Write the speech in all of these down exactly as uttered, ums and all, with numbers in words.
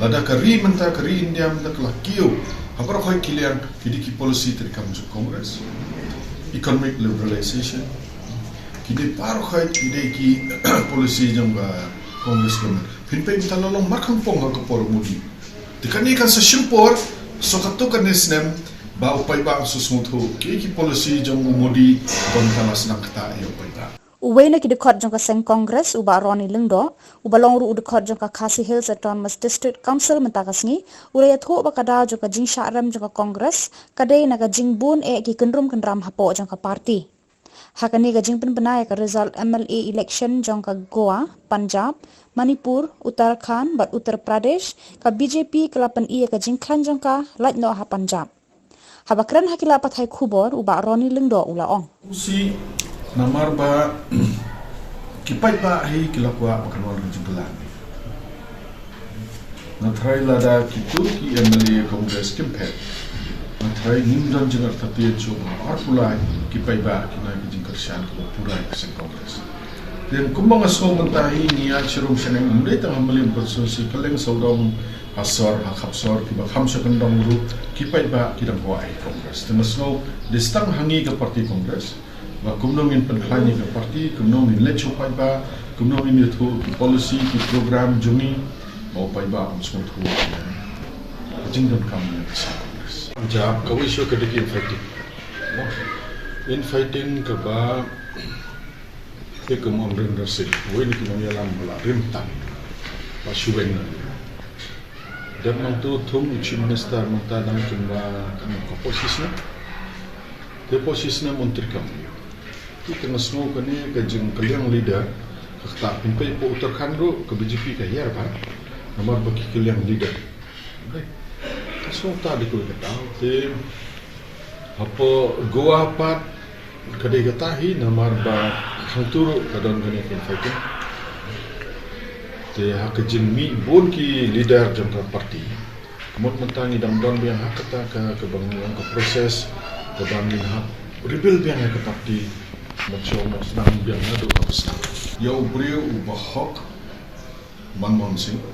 Lada ka ri mynta, ka ri India mynta ka la kiew ha baroh khoit ki liang, ki dei ki policy treikam jong Congress, economic liberalization, ki dei baroh khoit ki dei ki policy jong ka Congress government. Phin peit mynta la long markhongpong ha ka por Modi. Te kane kan sa shim por, sa katto katne snem, ba u paidbah un sa sngewthuh ki, ki policy jong u Modi, ba mynta la sdang kata ïa u paidbah. Uwei na ki dkhot jong ka seng Congress, u Bah Ronnie Lyngdoh, uba long ruh u dkhot jong ka Khasi Hills Autonomous District Council mynta ka sngi, u la ïathuh ba ka daw jong ka jingshah rem jong ka Congress ka dei na ka jingbun eh ki kynrum kynram hapoh jong ka party. Ha kane ka jingpynbna ïa ka result M L A election jong ka Goa, Punjab, Manipur, Uttarakhand bad Uttar Pradesh, ka B J P ka la pyni ïa ka jingkhlaiñ jong ka lait noh ha Punjab. Haba kren ha ki lad pathai khubor, u Bah Ronnie Lyngdoh u la ong: Usi, namar ba ki paidbah hi ki la kwah ba kan wan ka jingkylla. Nga tharai lada kito ki M L A Congress kim phet, nga tharai ngim don jingartatien shuh ba arphew lai ki paidbah kin ai ka jingkyrshan kaba pura ïa ka seng Congress. Te kumba nga sngew mynta hi, ngi ïaid sharum shaneng, ym dei tang ha Mylliem constituency, kylleng sawdong, ha sor, ha khap sor, kiba kham sha kyndong ruh, ki paidbah ki dang kwah ïa Congress. Te nga sngew dei tang ha ngi ka party Congress ba kumno ngin pynkhlaiñ ïa ka party, kumno ngin leit sha u paidbah, kumno ngin ïathuh ki policy, ki program jong ngi, ba u paidbah un sngewthuh ïa ka jingdonkam ïa ka seng Congress. Jap, kawei shuh ka dei ki infighting. Infighting kaba te kum Amrinder Singh, uwei na ki nongïalam ba la rim tam, ba shu weng na. Dep nangtu thung u Chief Minister mynta dang kumba ka nang ka posisyon. Te posisyon un treikam. Te ka nga sngew kane ka jingkylliang leader, ka kata phin peit hapoh Uttarakhand ruh ka B J P ka hiar bha namar ba ki kylliang leader. Ka sngew ta dei kawei ka daw. Te hapoh Goa pat ka dei kata hi namar ba hangtu ruh ka don kane ka infighting. Te ha ka jingmih bun ki leader jong ka party, ka mut mynta ngi dang don biang ha kata ka, kaba ngi ong ka process kaba ngin hap rebuild biang ïa ka party. Ban shu ong sdang biang naduh kaba sdang. Ïa u briew uba hok, Manmohan Singh,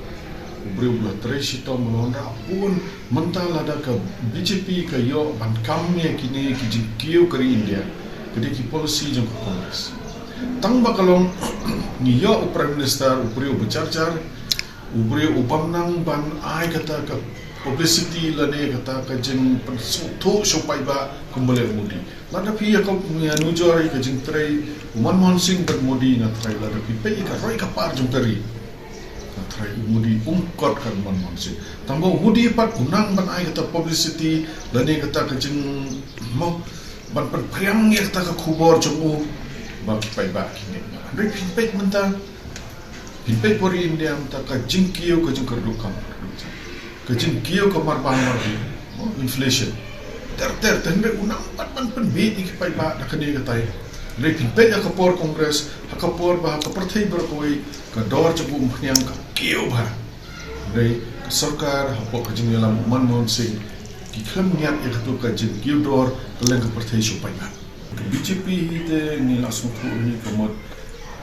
u briew uba la trei shitom, uba la wanrah bun. Mynta lada ka B J P ka ïoh ban kam ïa kine ki jingkiew ka ri India, ka dei ki policy jong ka Congress. Tang ba ka long ngi ïoh u Prime Minister, u briew uba jar jar, u briew u bym nang ban ai kata ka publicity lane kata ka jingpynsngewthuh sha u paidbah kumba leh u Modi. Lada phi ïa ka, ïa nujor ïa ka jingtrei u Manmohan Singh bad Modi, nga tharai lada phi peit ïa ka roi ka par jong ka ri, nga tharai u Modi um kot kat u Manmohan Singh. Tang ba u Modi pat u nang ban ai kata publicity lane kata ka jing, mo, ban pynphriang ïa kata ka khubor jong u ba ki paidbah ki ngeit. Hynrei phin peit mynta, phin peit hapoh ri India mynta ka jingkiew, ka jingkyrduh kam, ka jingkiew ka marbam marbih, mo, inflation. Ter ter, te hynrei u nang pat ban pynbieit ïa ki paidbah da kane katai. Hynrei phin peit ha ka por Congress, ha ka por ba ha ka pyrthei baroh kawei ka dor jong ka umphniang ka kiew bha. Hynrei ka sorkar hapoh ka jingïalam u Manmohan Singh ki khlem ngiat ïa kato ka jingkiew dor kylleng ka pyrthei sha u paidbah. Ka B J P hi te ngi la sngewthuh hi ka mut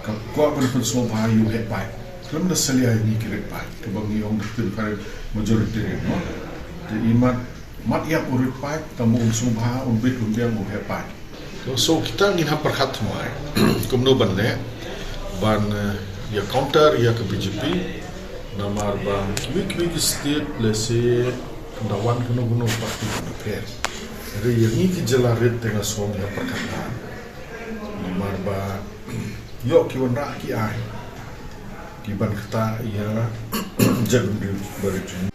ka kwah ban pynsngewbha ïa u heh paip. Khlem da salia ïa ngi ki riewpaip, kaba ngi ong da ka ktien phareng majoritarian, mo. Te i mat, mat ïap u riewpaip, tang ba un sngewbha, un bit un biang u heh paip. So kita ngin hap pyrkhat thymmai kumno ban leh ban, eh, ïa counter ïa ka B J P. Namar ba kiwei kiwei ki state, lehse da wan kano kano party kano pher. Hynrei ïa ngi ki jylla rit te nga sngew ngi hap pyrkhat bha. Namar ba ïoh ki wanrah ki ai ki ban ktah ïa jaitbynriew ba rit jong ngi.